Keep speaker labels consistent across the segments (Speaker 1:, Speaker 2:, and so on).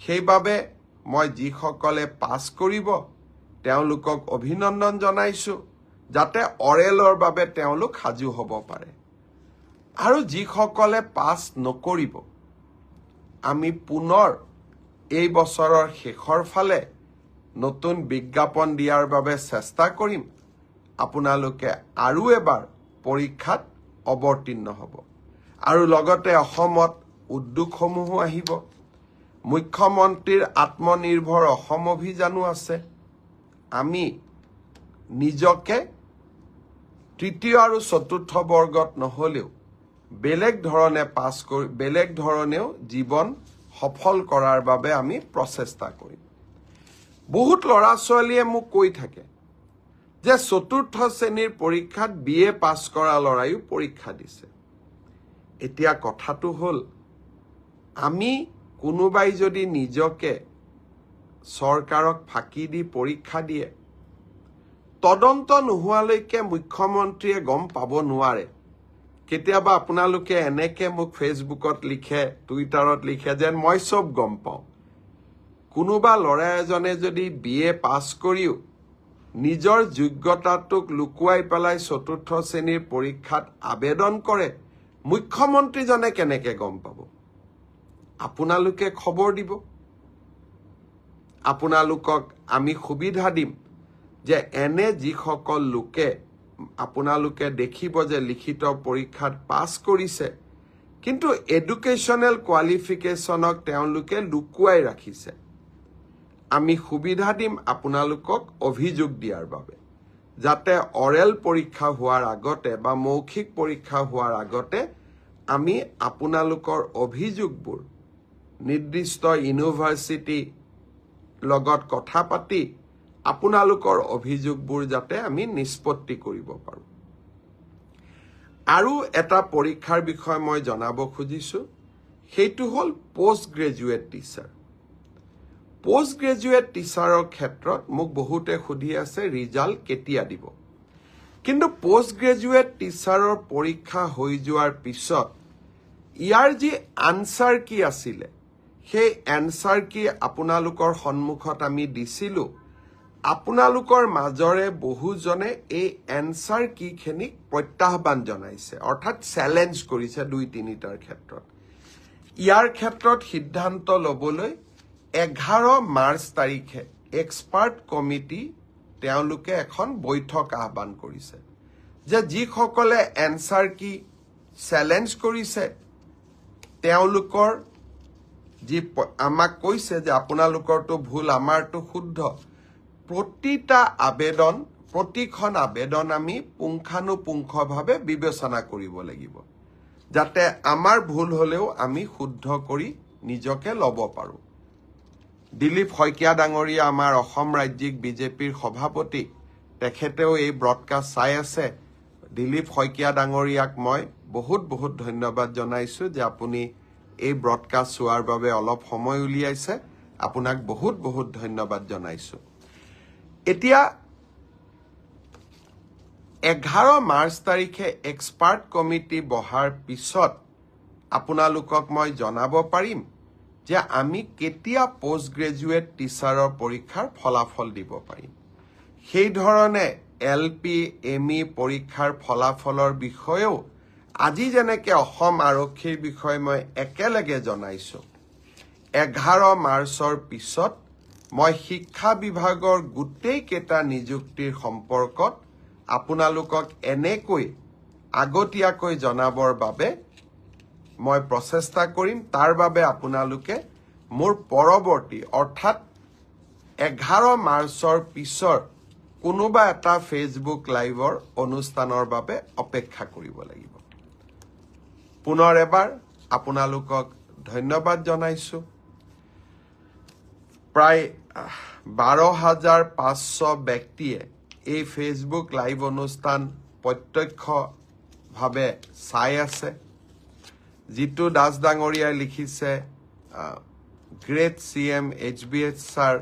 Speaker 1: সেইবাবে মই যিসকলে পাছ কৰিব তেওঁলোকক অভিনন্দন জনাইছোঁ, যাতে অৰেলৰ বাবে তেওঁলোক সাজু হ'ব পাৰে। আৰু যিসকলে পাছ নকৰিব, আমি পুনৰ এই বছৰৰ শেষৰ ফালে নতুন বিজ্ঞাপন দিয়াৰ বাবে চেষ্টা কৰিম। আপোনালোকে আৰু এবাৰ পৰীক্ষাত অৱতীৰ্ণ হ'ব। আৰু লগতে অসমত উদ্যোগসমূহো আহিব। মুখ্যমন্ত্ৰীৰ আত্মনিৰ্ভৰ অসম অভিযানো আছে। আমি নিজকে তৃতীয় আৰু চতুৰ্থ বৰ্গত নহ'লেও বেলেগ ধৰণে পাছ কৰি বেলেগ ধৰণেও জীৱন সফল কৰাৰ বাবে আমি প্ৰচেষ্টা কৰিম। বহুত ল'ৰা ছোৱালীয়ে মোক কৈ থাকে যে চতুৰ্থ শ্ৰেণীৰ পৰীক্ষাত বি এ পাছ কৰা ল'ৰাইও পৰীক্ষা দিছে। এতিয়া কথাটো হ'ল, আমি কোনোবাই যদি নিজকে চৰকাৰক ফাঁকি দি পৰীক্ষা দিয়ে, তদন্ত নোহোৱালৈকে মুখ্যমন্ত্ৰীয়ে গম পাব নোৱাৰে। কেতিয়াবা আপোনালোকে এনেকে মোক ফেচবুকত লিখে, টুইটাৰত লিখে যেন মই চব গম পাওঁ। কোনোবা ল'ৰা এজনে যদি বি এ পাছ কৰিও নিজৰ যোগ্যতাটোক লুকুৱাই পেলাই চতুৰ্থ শ্ৰেণীৰ পৰীক্ষাত আবেদন কৰে, মুখ্যমন্ত্ৰীজনে কেনেকে গম পাব? আপোনালোকে খবৰ দিব। আপোনালোকক আমি সুবিধা দিম যে এনে যিসকল লোকে আপোনালোকে দেখিব যে লিখিত পৰীক্ষাত পাছ কৰিছে, কিন্তু এডুকেশ্যনেল কোৱালিফিকেশ্যনক তেওঁলোকে লুকুৱাই ৰাখিছে, আমি সুবিধা দিম আপোনালোকক অভিযোগ দিয়াৰ বাবে, যাতে অৰেল পৰীক্ষা হোৱাৰ আগতে বা মৌখিক পৰীক্ষা হোৱাৰ আগতে আমি আপোনালোকৰ অভিযোগবোৰ নিৰ্দিষ্ট ইউনিভাৰ্চিটি লগত কথা পাতি আপোনালোকৰ অভিযোগবোৰ যাতে আমি নিষ্পত্তি কৰিব পাৰোঁ। আৰু এটা পৰীক্ষাৰ বিষয়ে মই জনাব খুজিছোঁ, সেইটো হ'ল post graduate teacher. Post graduate টিচাৰৰ ক্ষেত্ৰত মোক বহুতে সুধি আছে ৰিজাল্ট কেতিয়া দিব। কিন্তু পষ্ট গ্ৰেজুৱেট টিচাৰৰ পৰীক্ষা হৈ যোৱাৰ পিছত ইয়াৰ যি আনচাৰ কি আছিলে, সেই এনচাৰ কি আপোনালোকৰ সন্মুখত আমি দিছিলোঁ। আপোনালোকৰ মাজৰে বহুজনে এই এনচাৰ কিখিনিক প্ৰত্যাহ্বান জনাইছে, অৰ্থাৎ চেলেঞ্জ কৰিছে দুই তিনিটাৰ ক্ষেত্ৰত। ইয়াৰ ক্ষেত্ৰত সিদ্ধান্ত ল'বলৈ 11 মাৰ্চ তাৰিখে এক্সপাৰ্ট কমিটি তেওঁলোকে এখন বৈঠক আহ্বান কৰিছে যে যিসকলে এনচাৰ কি চেলেঞ্জ কৰিছে, তেওঁলোকৰ যি আমাক কৈছে যে আপোনালোকৰটো ভুল, আমাৰটো শুদ্ধ, প্ৰতিটা আবেদন, প্ৰতিখন আবেদন আমি পুংখানুপুংখভাৱে বিবেচনা কৰিব লাগিব, যাতে আমাৰ ভুল হ'লেও আমি শুদ্ধ কৰি নিজকে ল'ব পাৰোঁ। দিলীপ শইকীয়া ডাঙৰীয়া, আমাৰ অসম ৰাজ্যিক বিজেপিৰ সভাপতি, তেখেতেও এই ব্ৰডকাষ্ট চাই আছে। দিলীপ শইকীয়া ডাঙৰীয়াক মই বহুত বহুত ধন্যবাদ জনাইছোঁ যে আপুনি এই ব্ৰডকাষ্ট চোৱাৰ বাবে অলপ সময় উলিয়াইছে। আপোনাক বহুত বহুত ধন্যবাদ জনাইছোঁ। এতিয়া 11 মাৰ্চ তাৰিখে এক্সপাৰ্ট কমিটি বহাৰ পিছত আপোনালোকক মই জনাব পাৰিম যে আমি কেতিয়া পষ্ট গ্ৰেজুৱেট টিচাৰৰ পৰীক্ষাৰ ফলাফল দিব পাৰিম। সেইধৰণে এল পি, এম ই পৰীক্ষাৰ ফলাফলৰ বিষয়েও আজি যেনেকে অসম আৰক্ষীৰ বিষয়ে মই একেলগে জনাইছোঁ, 11 মাৰ্চৰ পিছত মই শিক্ষা বিভাগৰ গোটেইকেইটা নিযুক্তিৰ সম্পৰ্কত আপোনালোকক এনেকৈ আগতীয়াকৈ জনাবৰ বাবে মই প্ৰচেষ্টা কৰিম। তাৰ বাবে আপোনালোকে মোৰ পৰৱৰ্তী, অৰ্থাৎ 11 মাৰ্চৰ পিছৰ কোনোবা এটা ফেচবুক লাইভৰ অনুষ্ঠানৰ বাবে অপেক্ষা কৰিব লাগিব। পুনৰ এবাৰ আপোনালোকক ধন্যবাদ জনাইছোঁ। প্ৰায় 12,500 ব্যক্তিয়ে এই ফেচবুক লাইভ অনুষ্ঠান প্ৰত্যক্ষভাৱে চাই আছে। জিতু দাস ডাঙৰীয়াই লিখিছে, "গ্ৰেট চি এম এইচ.বি.এছ. ছাৰ।"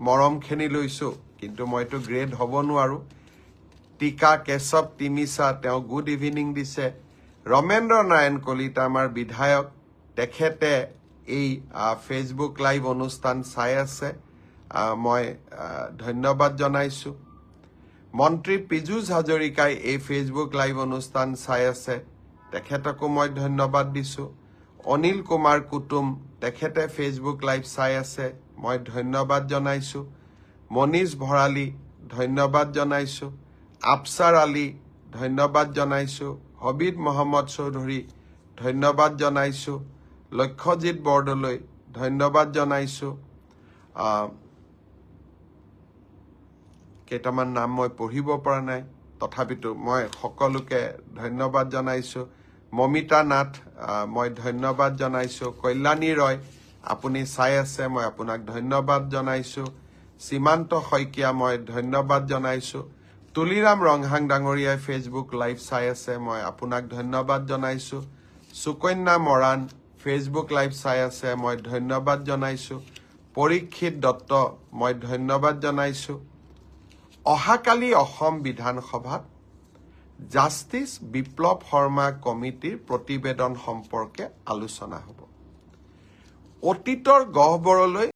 Speaker 1: মৰমখিনি লৈছোঁ, কিন্তু মইতো গ্ৰেট হ'ব নোৱাৰোঁ। টিকা কেশৱ তিমিছা, তেওঁ গুড ইভিনিং দিছে। ৰমেন্দ্ৰ নাৰায়ণ কলিতা, আমাৰ বিধায়ক, তেখেতে এই ফেচবুক লাইভ অনুষ্ঠান চাই আছে, মই ধন্যবাদ জনাইছোঁ। মন্ত্ৰী পীযুষ হাজৰিকাই এই ফেচবুক লাইভ অনুষ্ঠান চাই আছে, তেখেতকো মই ধন্যবাদ দিছোঁ। অনিল কুমাৰ কুটুম, তেখেতে ফেচবুক লাইভ চাই আছে, মই ধন্যবাদ জনাইছোঁ। মনীষ ভৰালী, ধন্যবাদ জনাইছোঁ। আফছাৰ আলী, ধন্যবাদ জনাইছোঁ। হবিদ মহম্মদ চৌধুৰী, ধন্যবাদ জনাইছোঁ। লক্ষ্যজিৎ বৰদলৈ, ধন্যবাদ জনাইছোঁ। কেইটামান নাম মই পঢ়িব পৰা নাই, তথাপিতো মই সকলোকে ধন্যবাদ জনাইছোঁ। মমিতা নাথ, মই ধন্যবাদ জনাইছোঁ। কল্যাণী ৰয়, আপুনি চাই আছে, মই আপোনাক ধন্যবাদ জনাইছোঁ। সীমান্ত শইকীয়া, মই ধন্যবাদ জনাইছোঁ। তুলিৰাম ৰংহাং ডাঙৰীয়াই ফেচবুক লাইভ চাই আছে, মই আপোনাক ধন্যবাদ জনাইছোঁ। সুকন্যা মৰাণ ফেচবুক লাইভ চাই আছে, মই ধন্যবাদ জনাইছোঁ। পৰীক্ষিত দত্ত, মই ধন্যবাদ জনাইছোঁ। অহাকালি অসম বিধানসভাত জাষ্টিছ বিপ্লৱ শৰ্মা কমিটিৰ প্ৰতিবেদন সম্পৰ্কে আলোচনা হ'ব। অতীতৰ গহ্বৰলৈ